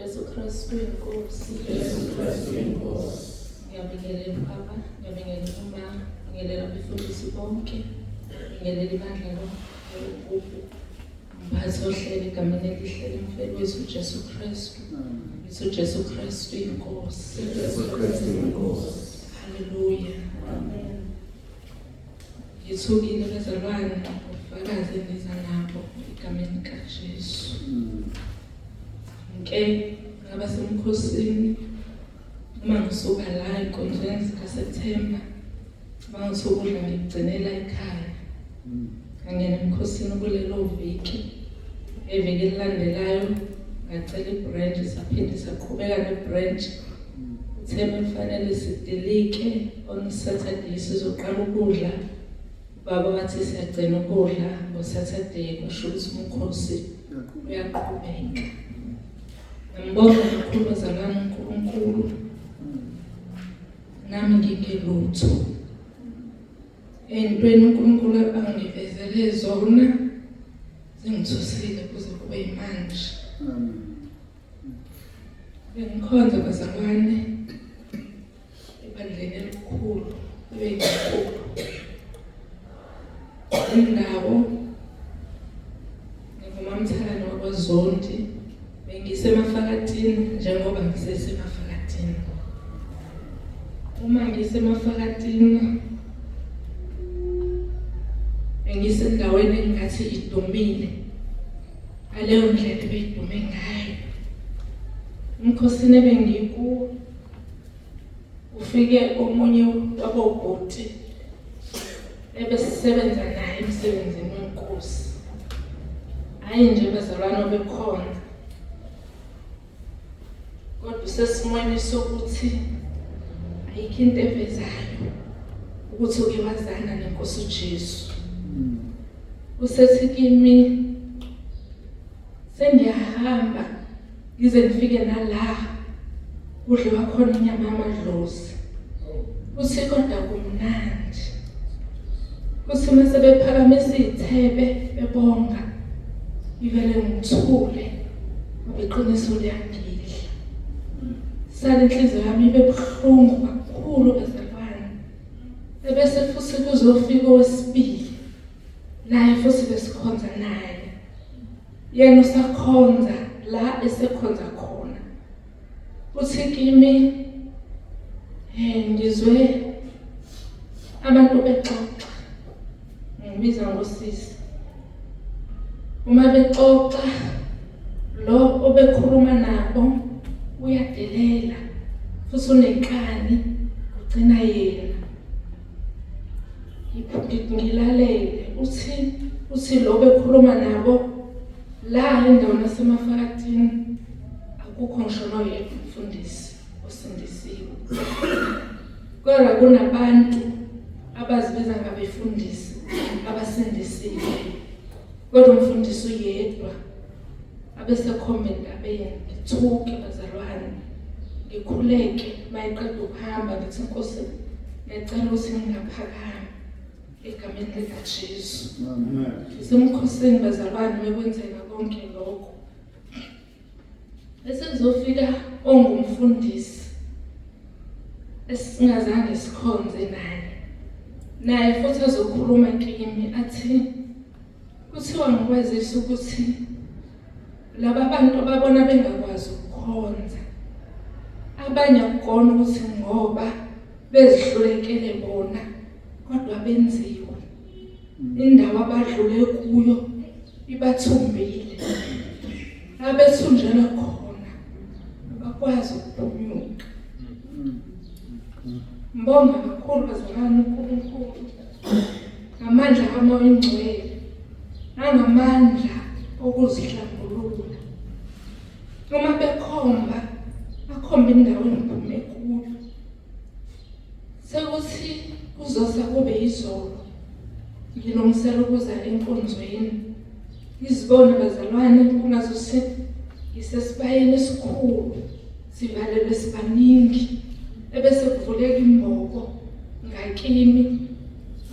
Jesu Kristu inkosi. Jesu Kristu inkosi. Ngiyabingelela baba, ngiyabingelela uma, ngiyabingelela abefundisi bonke, ngiyabingelela ibandla lonke. Mphathi ohlele egameni elihle lemfeli wethu Jesu Kristu. Ngithi Jesu Kristu inkosi. Jesu Kristu inkosi. Haleluya. Amen. Ngithukile bazalwane ngobufakazi engiza nabo egameni likaJesu. Ngike ngaba semkhosini uma ngisuka la enkonzweni zikaSepthemba uma ngithi ukudla ngikugcinela ekhaya. Ngangena emkhosini kulelo viki. Ngeviki elilandelayo ngacela ibranch saphinde saqhubeka nebranch. Uthe kufanele sidilike on Saturday sizoqala ukudla. Ubaba wathi siyagcina ukudla ngoSaturday kwasho ukuthi umkhosi uyaqhubeka. Ngibonga kakhulu bazalwane uNkulunkulu. Nami ngingelutho. Ey'ntweni uNkulunkulu angivezele zona zingithusile kuze kube yimanje. Bengikhonza bazalwane ebandleni elikhulu ebeyinkulu. Indawo ngingumamthalane wakwaZondi bengisemafakatini njengoba ngisesemafakatini. Uma ngisemafakatini bengisendaweni engathi idumile ngaleyo ndlela ebeyidume ngayo. Umkhosini ebengikuwo ufike omunye wabobhuti ebesisebenza naye emsebenzini wenkosi. Hhayi nje bazalwane obekhona kodwa usesimweni sokuthi ayikho into evezayo ukuthi uke wazana nenkosi uJesu. Usethi kimi sengiyahamba ngize ngifike nala kudliwa khona inyama yamadlozi. Uthi kodwa kumnandi. Uthi uma sebephakamisa iy'thebe bebonga ngivele ngithule ngoba iqiniso liyangidla. Sale inhliziyo yami ibe buhlungu kakhulu bazalwane. Ebese futhi kuzofika owesibili naye futhi besikhonza naye. Yena usakhonza la esekhonza khona. Uthi kimi ngizwe abantu bexoxa ngibiza ngosisi. Uma bexoxa lo obekhuluma nabo uyadelela futhi unenkani ugcina yena. Ngilalele uthi lo bekhuluma nabo la endaweni yasemafakatini akukho ngisho noyedwa umfundisi osindisiwe. Kodwa kunabantu abazibiza ngabefundisi abasindisiwe. Kodwa umfundisi uyedwa abesekhomba entabeni ngithuke bazalwane ngikhuleke mayiqeda ukuhamba ngithi Nkosi ngiyacela ukuthi ngingaphakami egameni likaJesu. Amen. Ngisemkhosini bazalwane mekwenzeka konke lokho. Bese kuzofika ongumfundisi esingazange sikhonze naye. Naye futhi azokhuluma kimi athi kuthiwa ngikwazisa ukuthi laba bantu ababona bengakwazi ukukhonza abanye akukona ukuthi ngoba bezihlulekele bona kodwa benziwe indawo abadlule kuyo ibathumbile abethunjelwe khona abakwazi ukuphunyuka. Ngibonga kakhulu bazalwane uNkulunkulu ngamandla kaMoya oNgcwele nangamandla okuzihlambulula. Uma bekhomba bakhomba indawo engiphume kuyo. Sekuthi kuzosa kube yizolo ngilungisela ukuza enkonzweni. Ngizibone bazalwane kungazuthi ngisesibayeni esikhulu sivalelwe sibaningi ebese kuvuleka imbobo ngakimi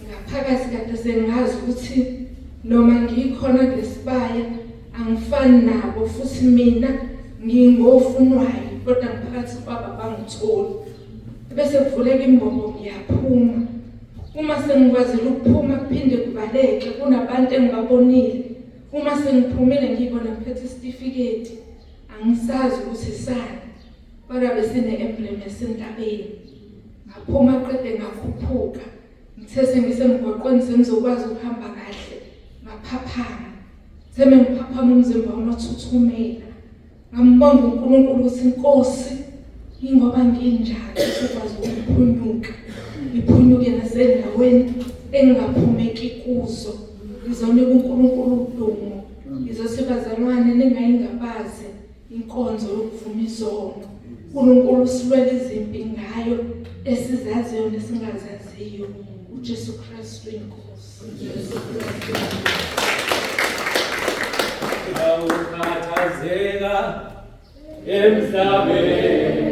ngaphakathi kade sengazi ukuthi noma ngikhona kulesibaya angifani nabo futhi mina Ngingofunwayo kodwa ngiphakathi kwabo bangitholi. Bese kuvuleka imbobo ngiyaphuma. Uma sengikwazile ukuphuma kuphinde kuvaleke kunabantu engibabonile. Uma sengiphumile ngiyibona ngiphethe isitifiketi. Angisazi ukuthi sani. Kodwa besine-emblem yasentabeni. Ngaphuma qede ngakhuphuka. Ngithe sengisemgwaqweni sengizokwazi ukuhamba kahle. Ngaphaphama. Seme ngiphaphama umzimba wami wathuthumela. Ngambonga uNkulunkulu ukuthi inkosi ingoba nginjalo ukwazi ukuphunyuka. Ngiphunyuke nasendaweni engingaphumeki kuzo. Ngizonika uNkulunkulu udumo. Ngizothi bazalwane ningayingabazi inkonzo yokuvuma izono. uNkulunkulu usilwela izimpi ngayo esizaziyo nesingazaziyo. uJesu Kristu inkosi. Jesu Kristu. Awukhathazeka emhlabeni.